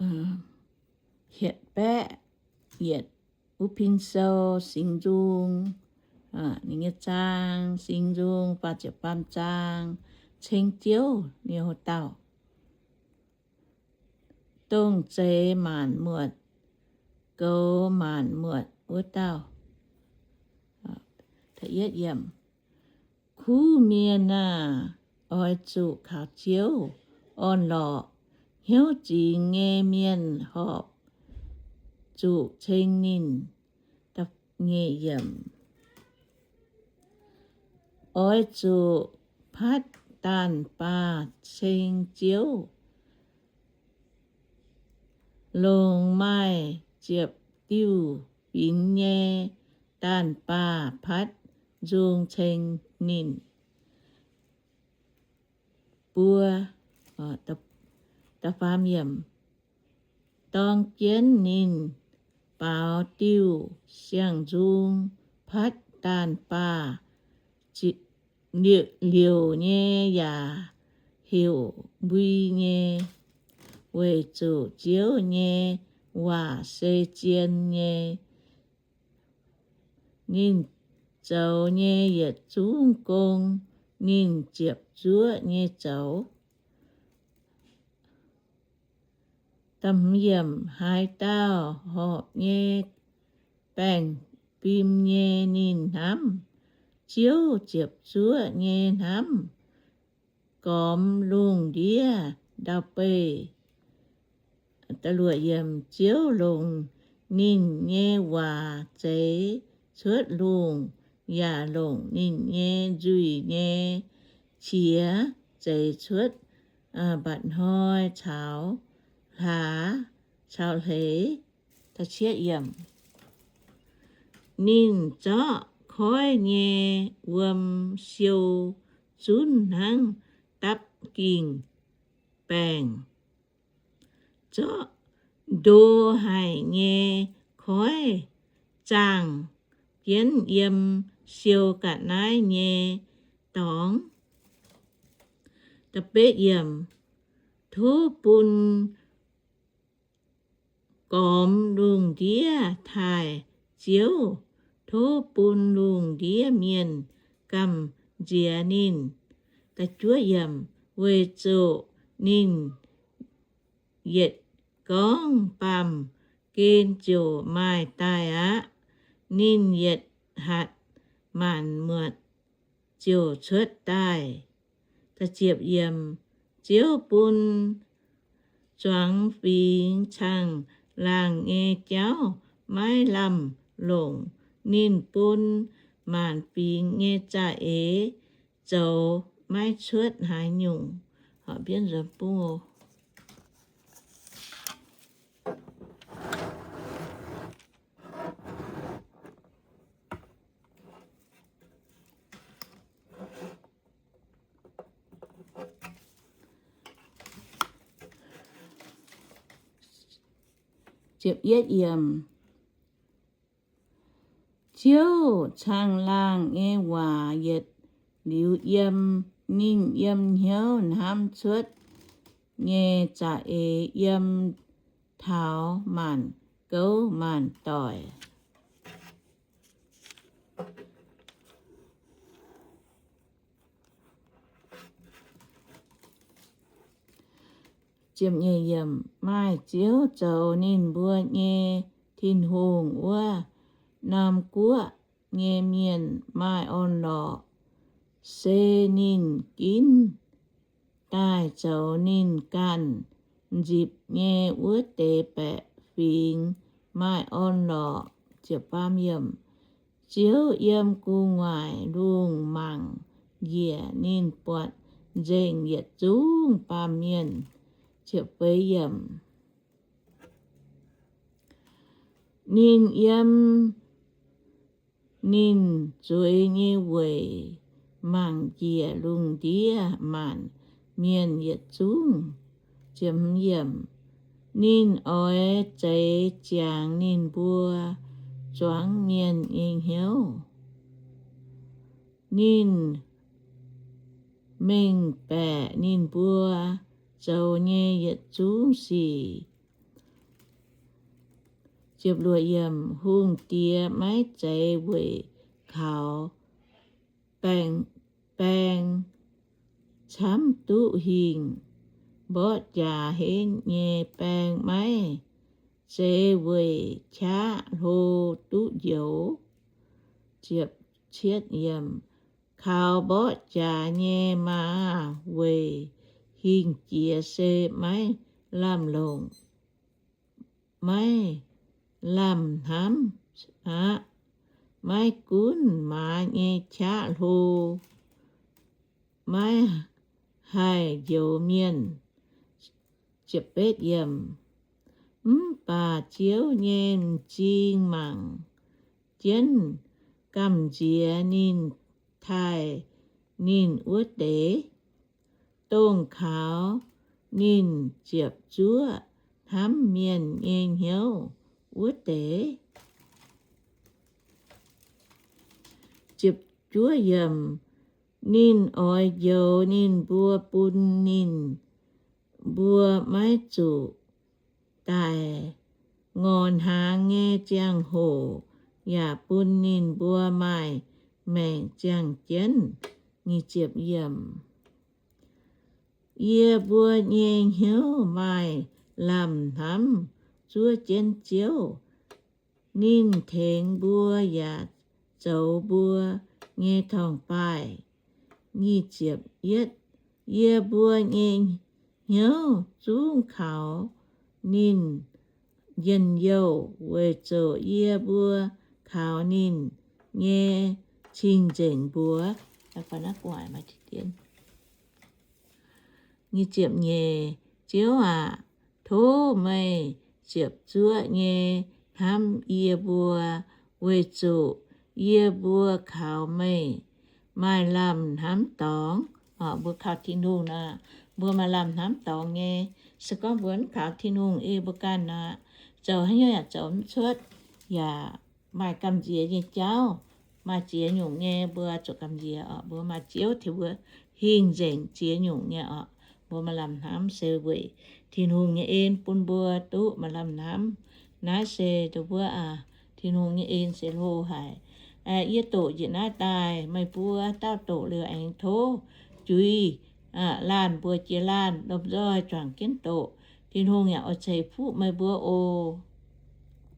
hietc baeqv yietc wuov pin sou, Singx Nzung, ninh nyei zaang, Singx Nzung faah ziepc faam zaang, ceng Ziouv nyei houc dauh, dongh zeix maanc muotc, goux maanc muotc wuov dauh. Kuv mienh aah! Oix zuqc kaux Ziouv orn-lorqc. Hnyouv zingx nyei mienh horpc zuqc ceng ninh. Oix zuqc patv daanh baah ceng Ziouv, longc maaih ziepc diuh binx nyei daanh baah patv nzung ceng ninh. Buo, dorng jienv ninh baaux diuh siang-nzung, patv daanh baah liouc nyei yaac heuc mbui nyei, weic zuqc Ziouv nyei waac se zien nyei. Ninh zoux nyei yietc zungv gong, ninh ziepc zuoqv nyei zoux. Haaix dauh horpc nyei baengh fim nyei ninh hnamv, Ziouv ziepc zuoqv nyei hnamv gormx lungh ndiev ndau-beih. Ziouv longc ninh nyei waac zeix cuotv lungh, yaac longc ninh nyei nzuih nyei qiex zeix cuotv mba'hnoi caux hlaax caux hleix. Ninh zorqv koiv nyei wuom siou zunv hnangv dapv ging-baengh, zorqv ndo haic nyei koiv zaangh jienv yiem siou ga'naaiv nyei dorngx. Tov bun gormx lungh ndiev taaih Ziouv. Tov bun lungh ndiev mienh gamh nziex ninh. Weic zuqc ninh yietc gorngv baamh gen ziouc maaih daaih aqv. Ninh yietc hatc maanc muotc ziouc cuotv daaih. Ziouv bun zuangx fingx caangh laangh nyei jauv maiv lamh longc. Ninh bun maanc fingx nyei za'eix zoux maiv cuotv haaix nyungc. Ziouv caangh laangh nyei waac yietc liuz yiem. Ninh yiem hnyouv hnamv cuotv nyei za'eix yiem taux maanc gouv maanc doic. Maaih Ziouv zoux ninh mbuo nyei Tin-Hungh wuov, norm guoqv nyei mienh maaih orn-lorqc. Se ninh ginv daaih zoux ninh ganh nzipc nyei wuov deix baeqc fingx maaih orn-lorqc. Ziouv yiem gu'nguaaic lungh mangc njiec, ninh buatc nzengc yietc zungv baamh mienh. Ninh yiem ninh zueiz nyei weic mangc njiec lungh ndiev maanc mienh yietc zungv. Ninh oix zeix ziangx ninh mbuo zuangx mienh nyei hnyouv. Ninh mengh baeqc ninh mbuo zoux nyei yietc zungv sic. Hungh diex maiv zeiz weic kaux baeng, baeng camv duqv hingh. Mborqv jaax henv nyei baeng maiv zeiz weic qaqv hlo duqv njoux. Kaux mborqv jaax nyei maa weic hingh jiex se maiv lamh longc, maiv lamh hnamv aqv. Maiv gunv maaz nyei qaqv hlo maiv haih njoux mienh. Mv baac Ziouv nyei m'zing mangc jienv gamh nziex ninh taaih ninh wuov deix, dongh kaux ninh ziepc zuoqv hnamv mienh nyei hnyouv wuov deix. Ninh oix njoux ninh mbuo, bun ninh mbuo maiv zuqc daic ngorc hnaangx nyei ziangh hoc, yaac bun ninh mbuo maaih maengc ziangh jienv. Yie mbuo nyei hnyouv maaih lamh hnamv zuov jienv Ziouv. Ninh tengx mbuo yaac zoux mbuo nyei torngv-baaih. Yie mbuo nyei hnyouv zungv kaux ninh njien-youh, weic zuqc yie mbuo kaux ninh nyei cing-nzengc mbuox. Ziouv aac, tov meih ziepc zuoqv nyei hnamv yie mbuo, weic zuqc yie mbuo kaux meih maaih lamh hnamv dorngx. Mbuo kaux Tin-Hungh nor, mbuo maaih lamh hnamv dorngx nyei. Se gorngv mbuo mv kaux Tin-Hungh ei mbuo ganh nor, zoux haaix nyungc yaac zoux mv cuotv, yaac maaih gamh nziex nyei jauv, maaih ziex nyungc nyei, mbuo zuqc gamh nziex oc. Mbuo maaih Ziouv tengx mbuo hingh nzengc ziex nyungc nyei oc. Mbuo maaih lamh hnamv se weic Tin-Hungh nyei en bun mbuo duqv maaih lamh hnamv. Naaiv se mbuo, Tin-Hungh nyei en se hlo haic. Yie doqc njiec naaiv daaih, meih mbuo dauh doqc liuz aengx tov juix laanh mbuo jiex laanh, lomh nzoih juangc jienv doqc. Tin-Hungh yaac oix ceix fuqv meih mbuo oc.